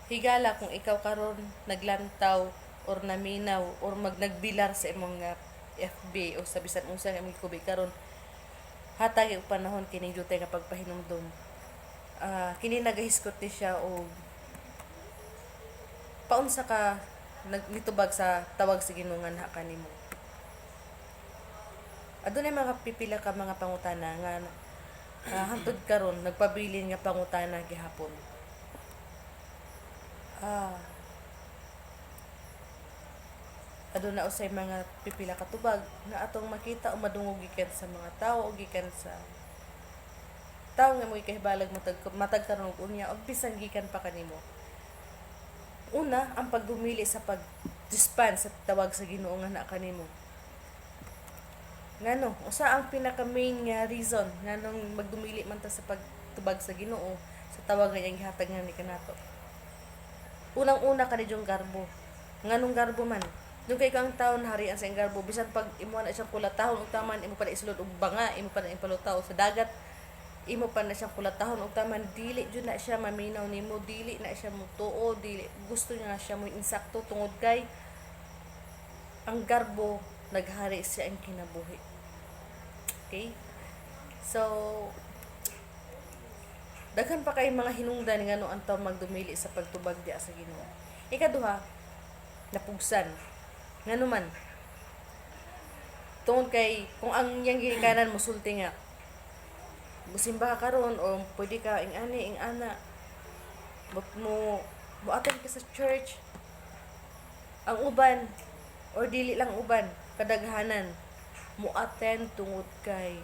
Higala kung ikaw karon naglantaw or naminaw or nagbilar sa imong nga FB o sa bisan unsa nga imong gikubi karon, hatag og panahon kining jutay nga pagpahinumdom. Kini nagahisgot ni siya og paunsa ka nitubag sa tawag sa Ginoo nga naa kanimo. Adunay mga pipila ka mga pangutana nga hantod karon nagpabilin nga pangutana gihapon. Aduna usay mga pipila ka tubag nga atong makita o madungog gikan sa mga tawo o gikan sa tawo nga mo'y kahibalag matag matag karon ug unya og bisan gikan pa kanimo. Una, ang pagdumili sa pag-respond sa tawag sa Ginoo nga naa kanimo. Ngano, usa ang pinaka main nga reason nganong magdumili man ta sa pagtubag sa Ginoo sa tawag nga iyang gihatag nga ni kanato? Unang-una, kani yung garbo. Nganong garbo man? Yung kay kang taon harian sa iyang garbo, bisan pag imo na siyang kulatahon og taman, imo pa na isulod og banga, imo pa na ipalutaw sa dagat, imo pa na siyang kulatahon og taman, dili jud na siya maminaw nimo, dili na siya mutuo, dili gusto niya nga siya mo insakto tungod kay ang garbo naghari siya ang kinabuhi. Okay? So, daghan pa kay mga hinungdan ngano ang tao magdumili sa pagtubag diya sa Ginoo. Ikaduha, napugsan. Ngano man? Tungod kay kung ang iyang ginikanan musulti nga musimba ka karon o pwede ka ing ani ing ana mo mo mo attend ka sa church, ang uban or dili lang uban, kadaghanan mo attend tungod kay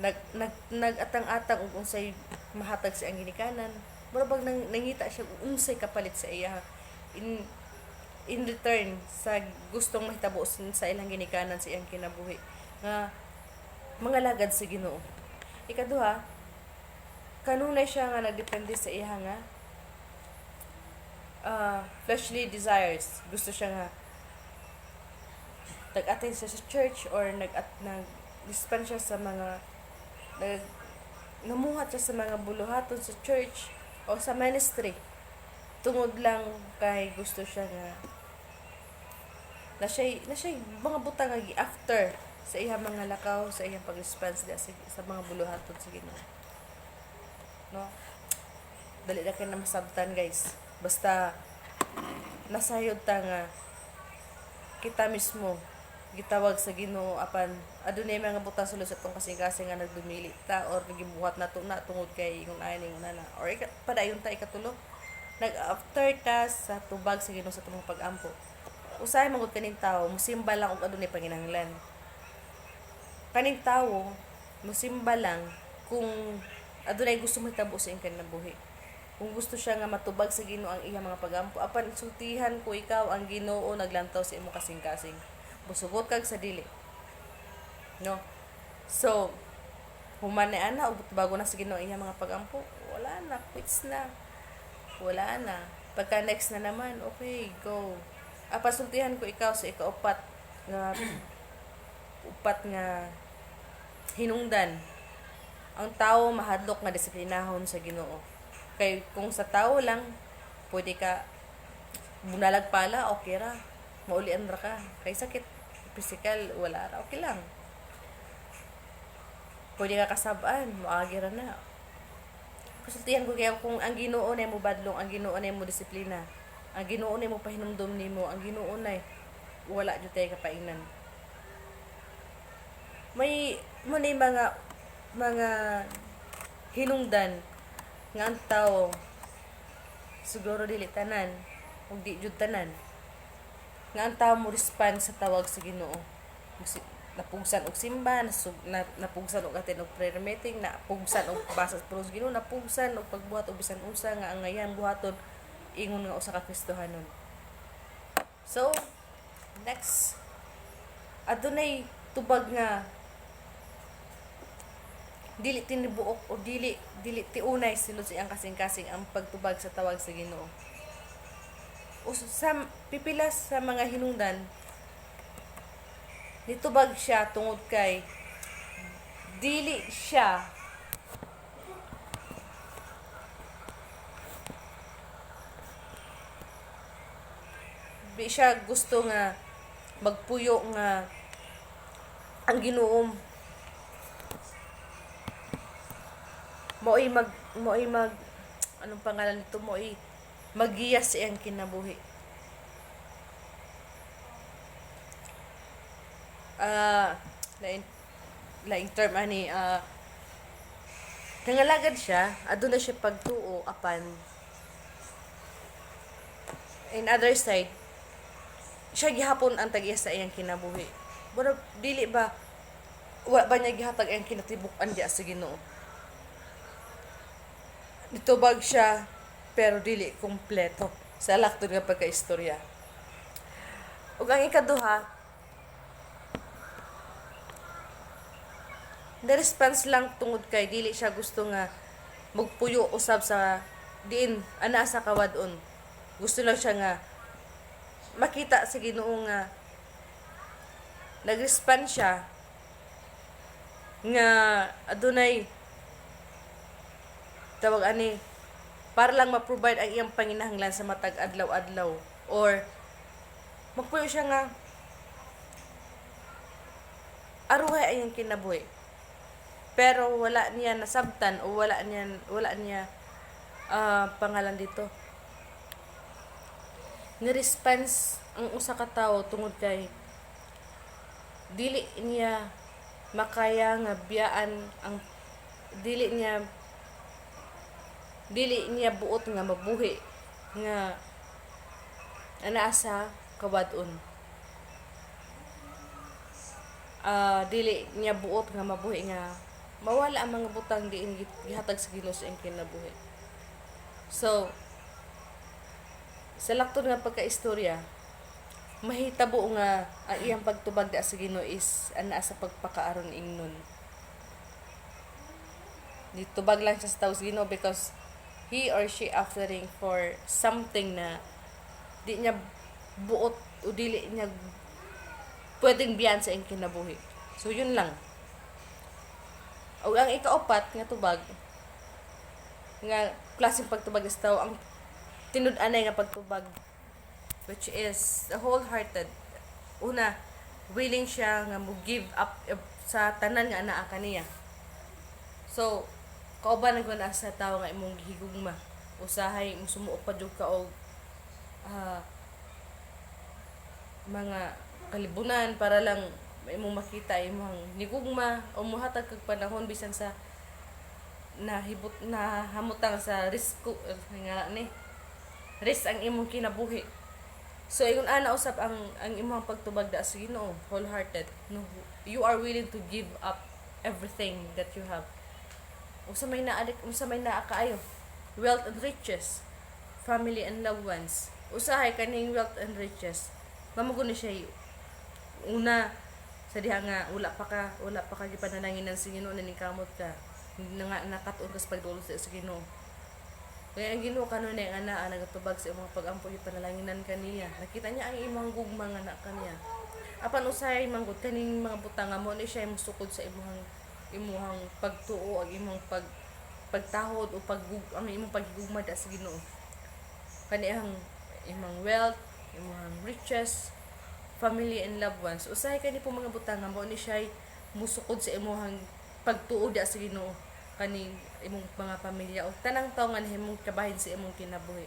nag nag nagatang-atang og unsay mahatag sa iyang ginikanan. Mura bag nang nangita siya og unsay kapalit sa iya in return sa gustong mahitabo sa ilang ginikanan sa iyang kinabuhi nga mga lagad sa Ginoo. Ikaduha, kanunay siya nga nagdepende sa iya nga fleshly desires. Gusto siya nga nag-attend siya sa church or nag at nag respond siya sa mga nag namuhat siya sa mga buluhaton sa church o sa ministry tungod lang kay gusto siya nga na siya mga butang nga after sa iyang mga lakaw, sa iyang pag-response sa mga buluhaton sa Ginoo, no? Dali na kay na masabtan, guys, basta nasayod ta nga kita mismo gitawag sa Ginoo, apan adunay mga butang sulod sa atong kasing-kasing nga nagdumili ta or nagibuhat nato na tungod kay ingon ani, ingon ana. Or padayon ta, ikatulo, nag-after ta sa tubag sa Ginoo sa atong pag-ampo. Usahay man gud kaning tawo musimba lang og adunay panginahanglan. Kaning tawo musimba lang kung adunay gusto mahitabo sa iyang kinabuhi, kung gusto siya nga matubag sa Ginoo ang iyang mga pagampo. Apan sultihan ko ikaw, ang Ginoo naglantaw sa imong kasing-kasing, musugot kag sa dili, no? So human ni ana og bago na sa Ginoo iyang mga pagampo, wala na, quits na, wala na. Pagka next na naman, okay, go. Apan sultihan ko ikaw, sa ikaupat nga upat nga hinungdan, ang tao mahadlok nga disiplinahon sa Ginoo. Kay kung sa tao lang, pwede ka bunalag pala, okay ra, maulian ra ka kay sakit physical wala ra, okay lang. Pwede ka kasabaan, moagi ra na. Kasultihan ko kaya kung ang Ginoo na mo badlong, ang Ginoo na mo disiplina, ang Ginoo na mo pahinumdom nimo, ang Ginoo na, wala jud tay kapainan. May mo na mga hinungdan nga ang tao, siguro dili tanan ug di jud tanan, nga ang tao mo respond sa tawag sa Ginoo. Napugsan og simba, napugsan og attend og prayer meeting, napugsan og basa sa pulong sa Ginoo, napugsan og pagbuhat og bisan unsa nga ang ngayan buhaton ingon nga usa ka Kristohanon. So next, adunay tubag nga dili tinibuok o dili dili tiunay sulod sa iyang kasing-kasing ang pagtubag sa tawag sa Ginoo. O sa pipila sa mga hinungdan, nitubag siya tungod kay dili siya Di siya gusto nga magpuyo nga ang Ginoo mao'y mag anong pangalan nito, mao'y magiya sa iyang kinabuhi. Lain laing term ani, nangalagad siya, aduna siya pagtuo, apan in other side siya gihapon ang tag-iya sa iyang kinabuhi. Murag dili ba, wa ba niya gihatag ang kinatibuk-an diya sa Ginoo? Nitubag siya pero dili kumpleto sa laktod nga pagkaistorya. Ug ang ikaduha, na-response lang tungod kay dili siya gusto nga magpuyo usab sa diin ana sa kawad-on. Gusto lang siya nga makita sa Ginoo nga nag-respond siya nga adunay tawag ani para lang ma-provide ang iyang panginahanglan sa matag adlaw-adlaw or magpuyo siya nga aruhay ang iyang kinabuhi, pero wala niya nasabtan o wala niya pangalan dito, ni response ang usa ka tawo tungod kay dili niya makaya nga biyaan ang dili niya buot nga mabuhi nga anaa sa kawad-on. Dili niya buot nga mabuhi nga mawala ang mga butang diin gihatag sa Ginoo sa iyang kinabuhi. So, sa laktod nga pagkaistorya, mahitabo nga ang iyang pagtubag da sa Ginoo is anaa sa pagpakaaron ingnon. Nitubag lang siya sa tawag sa Ginoo because he or she aftering for something na di niya buot o dili niya pwedeng biyan sa iyang kinabuhi. So, yun lang. O ang ikaapat nga tubag, nga klaseng pagtubag sa tao, ang tinud-anay nga pagtubag, which is the wholehearted. Una, willing siya nga mo give up sa tanan nga anaa kaniya. So, kauban na na sa tao nga imong gihigugma. Usahay musumuo pa jud ka og mga kalibunan para lang imong makita imong nigugma o muhatag kag panahon bisan sa nahibot nahamutang sa risko nga ni risk ang imong kinabuhi. So ingon ana usab ang imong pagtubag da sa Ginoo, wholehearted, no? You are willing to give up everything that you have. Unsa may naalik, unsa may naa kaayo? Wealth and riches, family and loved ones. Usahay kaning wealth and riches, mao ni siya una sa diha nga wala pa ka gipanalanginan sa Ginoo, naningkamot ka nga nakat-on ka sa pagduol sa Ginoo. Kaya ang Ginoo kanunay nga naa nagatubag sa imong pag-ampo, gipanalanginan kaniya, nakita niya ang imong gugma nga naa kaniya. Apan usahay manggod kaning mga butang nga mo ni siya mosukod sa imong pagtuo, ang imong pagtahod o ang imong paghigugma da sa Ginoo. Kani ang imong wealth, imong riches, family and loved ones, usahay kani po mga butang nga mao ni siya musukod sa imong pagtuo da sa Ginoo, kani imong mga pamilya o tanang tawo nga nahimong kabahin sa imong kinabuhi.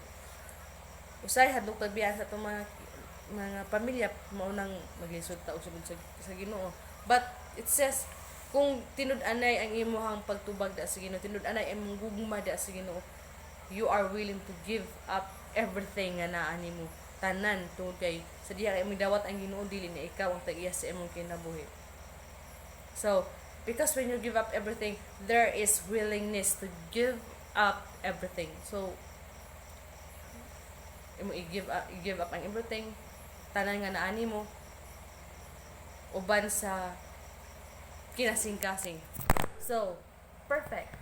Usahay hadlok tagbiyan sa atong mga pamilya, mao nang maglisod ta og sulod sa Ginoo. But it says kung tinud-anay ang imong pagtubag da sa Ginoo, tinud-anay ang imong gugma da sa Ginoo, you are willing to give up everything nga naa nimo, tanan, tungod kay sa diha kay imong dawat ang Ginoo, dili na ikaw ang tag-iya sa imong kinabuhi. So, because when you give up everything, there is willingness to give up everything. So, imo i-give up ang everything, tanan nga naa nimo, uban sa kinasingkasing. So, perfect.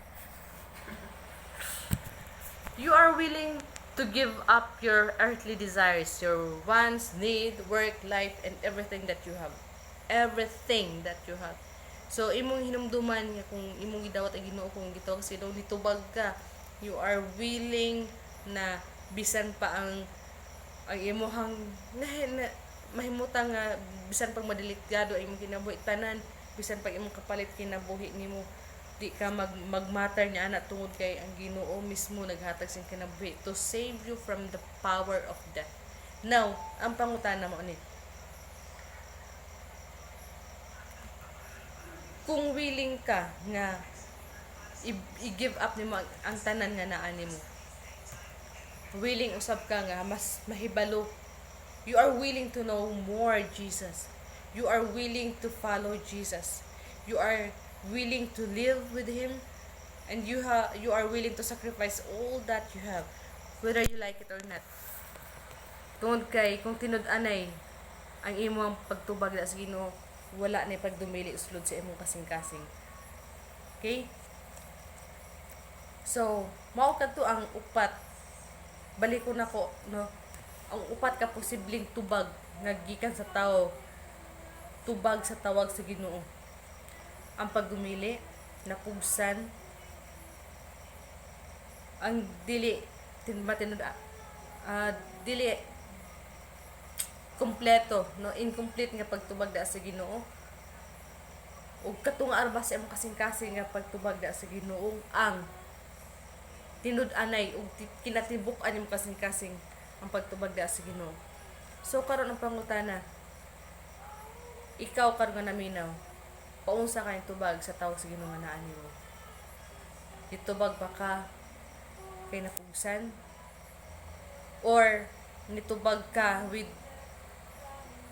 You are willing to give up your earthly desires, your wants, need, work, life, and everything that you have. Everything that you have. So, imong hinumduman nga kung imong gidawat ang Ginoo, kung gitawag sa Ginoo, nitubag ka, you are willing na bisan pa ang Ang imuhang na, mahimutang nga bisan pag madelityado ang imong kinabuhi tanan, bisan pag imong kapalit kinabuhi nimo, di ka magmatter niya ana tungod kay ang Ginoo mismo naghatag sa kinabuhi to save you from the power of death. Now, ang pangutana mo ni, kung willing ka nga i-give up nimo ang tanan nga naa nimo, willing usab ka nga mas mahibalo, you are willing to know more Jesus, you are willing to follow Jesus, you are willing to live with Him, and you are willing to sacrifice all that you have, whether you like it or not, tungod kay kung tinud-anay ang imong pagtubag sa Ginoo, wala na pagdumili uslod sa imong kasing-kasing. Okay, so mao kadto ang upat. Balikon nako, no, ang upat ka posibleng tubag nga gikan sa tao, tubag sa tawag sa Ginoo: ang pagdumili, napugsan, ang dili matinud, dili kompleto, no, incomplete nga pagtubag da sa Ginoo, ug katong arba sa imong kasing-kasing nga pagtubag da sa Ginoo, ang tinud-anay ug kinatibuk-an imong kasing-kasing ang pagtubag da sa Ginoo. So karon ang pangutana, ikaw karon nga naminaw, paunsa kay tubag sa tawag sa Ginoo nga naa nimo? Gitubag ba ka kay napugsan, or nitubag ka with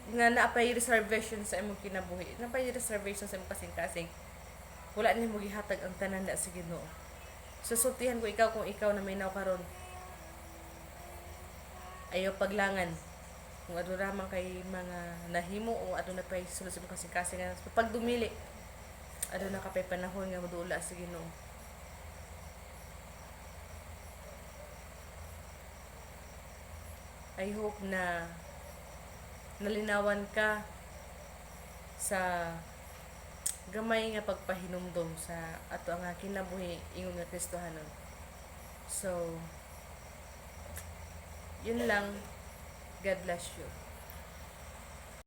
nga naapay reservation sa imong kinabuhi, naapay reservation sa imong kasing-kasing, wala nimo gihatag ang tanan na sa Ginoo? So sultihan ko ikaw, kung ikaw naminaw karon, ayaw paglangan kung aduna man kay mga nahimo o aduna pay sulod sa imong kasing-kasing nga pagdumili, aduna ka pay panahon nga modula sa Ginoo. I hope na nalinawan ka sa gamay nga pagpahinumdom sa ato ang kinabuhi ingon nga Kristohanon. So, yun lang. God bless you.